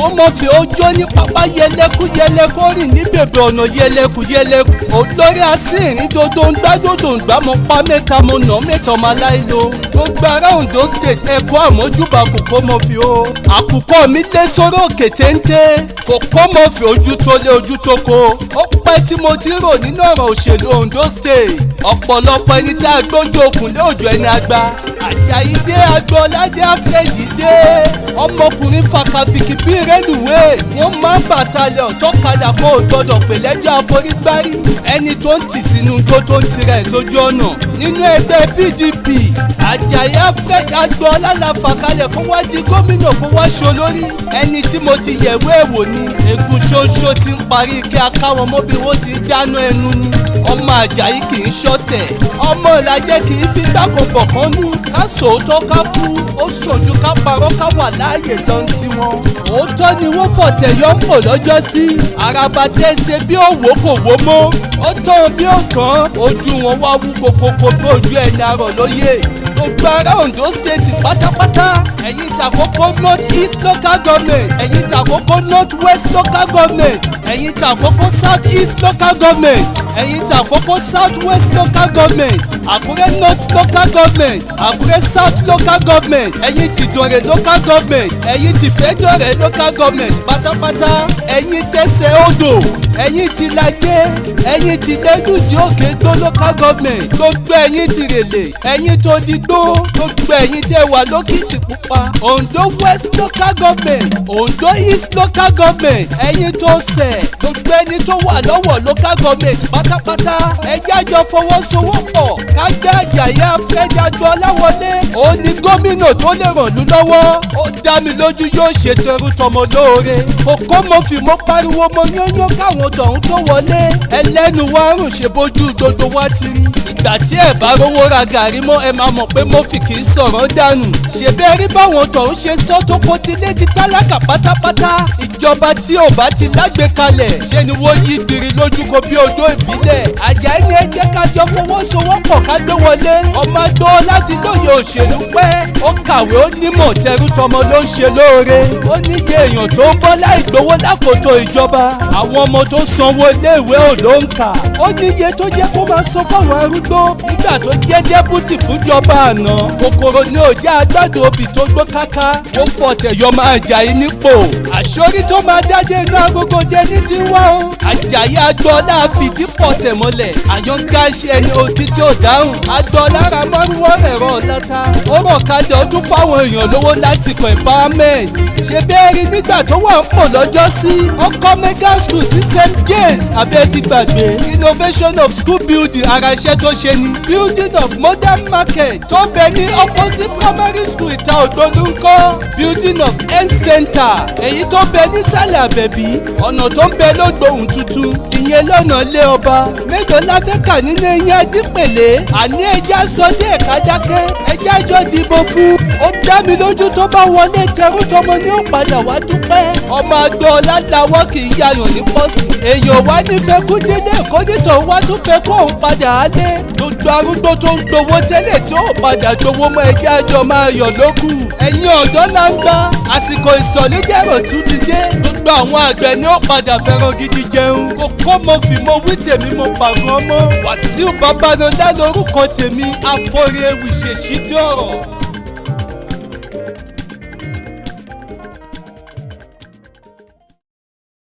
Kòkó Murphy ojó ní pápá yẹlẹkú yẹlẹkú rìn ní bèbè ọ̀nà yẹlẹkú yẹlẹkú. Olórí asínrín dodo ń gbá dodo ń gbá, mo pa mẹ́ta, mo nà mẹ́ta, ọmọ aláìlo. Gbogbo ará Ondo State, ẹ̀kọ́ àmójúbà Kòkó Murphy o. Àkùkọ mi lé sórí òkè téńté. Kòkó Murphy, ojú tó lé, ojú tó ko. Ó pẹ́ tí mo ti rò nínú ọ̀rọ̀ òṣèlú Ondo State. Ọ̀pọ̀lọpọ̀ ẹni tá a gbójú okùn lé òjò ẹni àgbà. Àjàyí dé, Agbọ́ládé Alfred dé, ọmọkùnrin fàkàfìkì bíi rélùwé. Wọ́n máa ń bàtàlẹ̀ tọ́kadà kó o gbọ́dọ̀ pè lẹ́jọ́ àforígbárí. Ẹni tó ń tì sínú tó ń tirẹ̀ sójú ọ̀nà nínú ẹgbẹ́ PDP, Àjàyí Alfred Agboola la fà kalẹ̀ kó wá di gómìnà, kó wá ṣolórí. Ẹni tí mo ti yẹ̀wé ẹ̀ wò ni egun ṣoṣo ti ń parí kí a káwọn mọ́ bí wọ́n ti ń dáná ẹnu ni. Ọmọ Àjàyí kì í ṣọ̀tẹ̀, ọmọ Ìlàjẹ kì í fi gbàkànbọ̀ kan nú. Ká sòótọ́ ká kú, ó sàn ju ká parọ́ ká wà láàyè lọ ní tiwọn. Òótọ́ ni wọ́n fọ̀tẹ̀ yọ ń pò lọ́jọ́ sí. Àràbà tẹ́ ṣe bí òwò kò wó mọ́, ó tán bí ó tán, ojú wọn wá wú kokoko bí ojú ẹni arọ̀ lóye. Gbogbo ará Ondo State pátápátá, ẹ̀yin tàkókò North East Local Government, ẹ̀yin tàkókò North West Local Government, ẹ̀yin tàkókò South East Local Government, ẹ̀yin tàkókò South West Local Government, Àkúrẹ́ North Local Government, Àkúrẹ́ South Local Government, ẹ̀yin tìdọ̀rẹ̀ Local Government, ẹ̀yin tìfẹ́dọ̀rẹ̀ Local Government pátápátá, ẹ̀yin tẹ̀sẹ̀ odò, ẹ̀yin tìlàjẹ́, ẹ̀yin tìlẹ́lùjì òkè gbó Local Government, gbogbo ẹ̀yin tìrèlè, ẹ̀yin tó digbó, gbogbo ẹ̀yin tẹ́ wà lókìtì pupa, Ondo West Local Government, Ondo East Local Government, ẹ̀yin tó sẹ̀, gbogbo ẹni tó wà lọ́wọ́ local government pátápátá, ẹ jẹ́ àjọ fọwọ́sowọ́pọ̀ ká gbé Àjàyí Alfred Agboola wọlé. Òun ni gómìnà tó lè ràn lú lọ́wọ́. Ó dá mi lójú, yóò ṣe tẹrú tọmọ lóore. Kòkó Murphy, mo pariwo mo yányán káwọn tọ̀hún tó wọlé. Ẹlẹ́nu wa rùn, ṣe bójú gbogbo wa ti rí. Ìgbà tí ẹ bá rówó ra gàrí mọ́, ẹ máa mọ̀ pé Murphy kì í sọ̀rọ̀ dànù. Ṣèbẹ́ rí báwọn tọ̀hún ṣe sọ tó kó ti lé di tálákà pátápátá. Ìjọba tí ò bá ti lágbèkalẹ̀, ṣe ni wọ́n yí gbiri lójúkọ bí odó ìbílẹ̀. Àjàyí ni ẹ jẹ́ ká jọ fọwọ́sowọ́pọ̀ ká gbé wọlé. Ọmọ agbó láti lóye òṣèlú pẹ́, ó kàwé, ó nímọ̀, tẹrú tọmọ ló ń ṣe lóore. Ó níye èèyàn tó ń bọ́ láì gbowó lákòótó ìjọba. Àwọn ọmọ tó sanwó iléèwé ò ló ń kà. Ó níye tó jẹ́ kó máa san fáwọn arúgbó nígbà tó jẹ́ deputy fúnjọba àná. Kòkòrò ní òjá agbádùn obì tó gbó káká. Ó fọ̀tẹ̀ yọ máa Àjàyí nípò. Àṣorí tó máa dájé inú agogo jẹ ní ti wá o. Àjàyí Agboola fìdí pọ̀tẹ̀ mọ́lẹ̀. Àyànká ṣe ẹni odi tí ò dáhùn. Agboola ra márúwọ́, ẹ̀rọ ọ̀lọ́ta. Ó rọ̀ kadà, ó tún fáwọn èèyàn lówó lásìkò empowerment. Ṣe bẹ́ẹ̀ rí nígbà tó wà ń pò lọ́jọ́ sí, ọkọ̀ mega school sí St James, abẹ́ ti gbàgbé? Renovation of school building, ara iṣẹ́ tó ṣe ni. Building of modern market tó ń bẹ ní opposite primary school ìta ògbólú ńkọ́? Building of health center, èyí tó ń bẹ nísàlẹ̀ àbẹ̀bí, ọ̀nà tó ń bẹ lógbóhùn tuntun, ìyẹn lọ́nà ilé ọba. Mélòó la fẹ́ kà nínú eyín adípèlé? Àní ẹja sọ díẹ̀ ká dákẹ́. Ẹjá jọ dìbò fún. Ó dá mi lójú, tó bá wọlé, tẹrú tọmọ ní ó padà wá dúpẹ́. Ọmọ Agboola lawọ́, kì í yayàn ní pọ́sì. Èèyàn wá nífẹ̀ẹ́ kú délé ẹ̀kọ́ nítòun wá tún fẹ́ kó òun padà á lé. Gbogbo arúgbó tó ń gbowó tẹ́lẹ̀ tí ó padà gbowó mọ́, ẹjẹ́ àjọ máa yọ̀ lókù. Ẹ̀yin ọ̀dọ́ là ń gbá àsìkò ìsọ̀lédèrò tún ti dé. Gbogbo àwọn àgbẹ̀ ni ó padà fẹ́ràn gidi jẹun. Kókó Murphy, mo wí tèmi, mo pàgọ́ mọ́. Wàsíù Babalọlá lórúkọ tèmi, àforí ewì ṣèṣì tí ọ̀rọ̀.